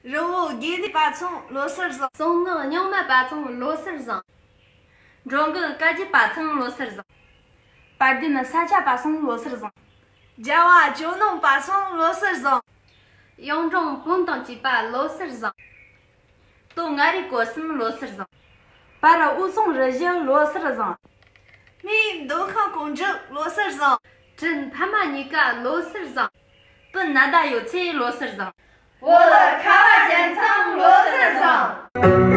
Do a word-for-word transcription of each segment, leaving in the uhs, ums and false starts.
རི་བོ་དགེ་ལྡན་པ་ཚང་ལོ་གསར་བཟང་། གསང་སྔགས་རྙིང་མ་པ་ཚང་ལོ་གསར་བཟང་། འགྲོ་མགོན་བཀའ་བརྒྱུད་པ་ཚང་ལོ་གསར་བཟང་། དཔལ་ལྡན་ས་སྐྱ་པ་ཚང་ལོ་གསར་བཟང་། རྒྱལ་བ་ཇོ་ནང་པ་ཚང་ལོ་གསར་བཟང་། གཡུང་དྲུང་བོན་དང་བཅས་པ་ལོ་གསར་བཟང་། སྟོད་མངའ་རིས་སྐོར་གསུམ་ལོ་གསར་བཟང་། བར་དབུས་གཙང་རུ་བཞི་ལོ་གསར་བཟང་། སྨད་མདོ་ཁམས་གངས་ལྗོངས་ལོ་གསར་བཟང་། དྲིན་ཕ་མ་གཉིས་ཀ་ལོ་གསར་བཟང་། སྤུན་ན་ཟླ་ཡོད་ཚེ་ལོ་གསར་བཟང་། བོད་ཁ་བ་ཅན་ཚང་ལོ་གསར་བཟང་།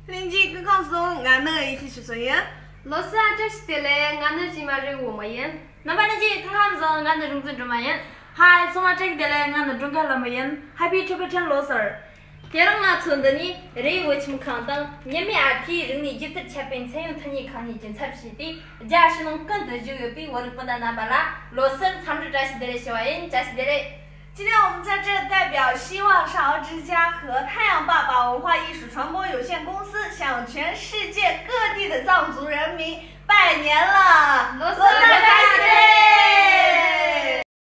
ལྷན་རྒྱས་སྐུ་ཁམས་བཟང་། ང་ནི་ཡེ་ཤེས་ཆོས་སོ་ཡིན། ལོ་གསར་བཀྲ་ཤིས་བདེ་ལེགས། ང་ནི་ཀྱེ་མ་རི་བོ་མོ་ཡིན། རྣམ་པ་ལྷན་རྒྱས་སྐུ་ཁམས་བཟང་། ང་ནི་རིག་འཛིན་སྒྲོལ་མ་ཡིན། ཧའེ། ཚང་མ་བཀྲ་ཤིས་བདེ་ལེགས། ང་ནི་སྒྲོལ་དཀར་ལྷ་མོ་ཡིན། ཧེ་པི་ཊི་རི་པི་ཊི་ལོ་གསར། དེ་རིང་ང་ཚོ་འདི་ནས་རེའུ་བོད་ཁྱིམ་ཁང་དང་ཉི་མའི་ཨ་ཕའི་རིག་གནས་སྒྱུ་རྩལ་ཁྱབ་སྤེལ་ཚད་ཡོད་མཐུན་གཉིས་ཁང་གཉིས་ཀྱི་ཚབ་བྱས་ཏེ། རྒྱ་ཕྱི་ནང་ཀུན་ཏུ་བཞུགས་ཡོད་པའི་བོད་རིགས་སྤུན་ཟླ་རྣམ་པ་ལ་ལོ་གསར་འཚམས་འདྲི་བཀྲ་ཤིས་བདེ་ལེགས་ཞུ་བ་ཡིན། བཀྲ་ཤིས་བདེ་ལེགས། 今天我们在这代表希望少儿之家和太阳爸爸文化艺术传播有限公司向全世界各地的藏族人民拜年了。 ལོ་གསར།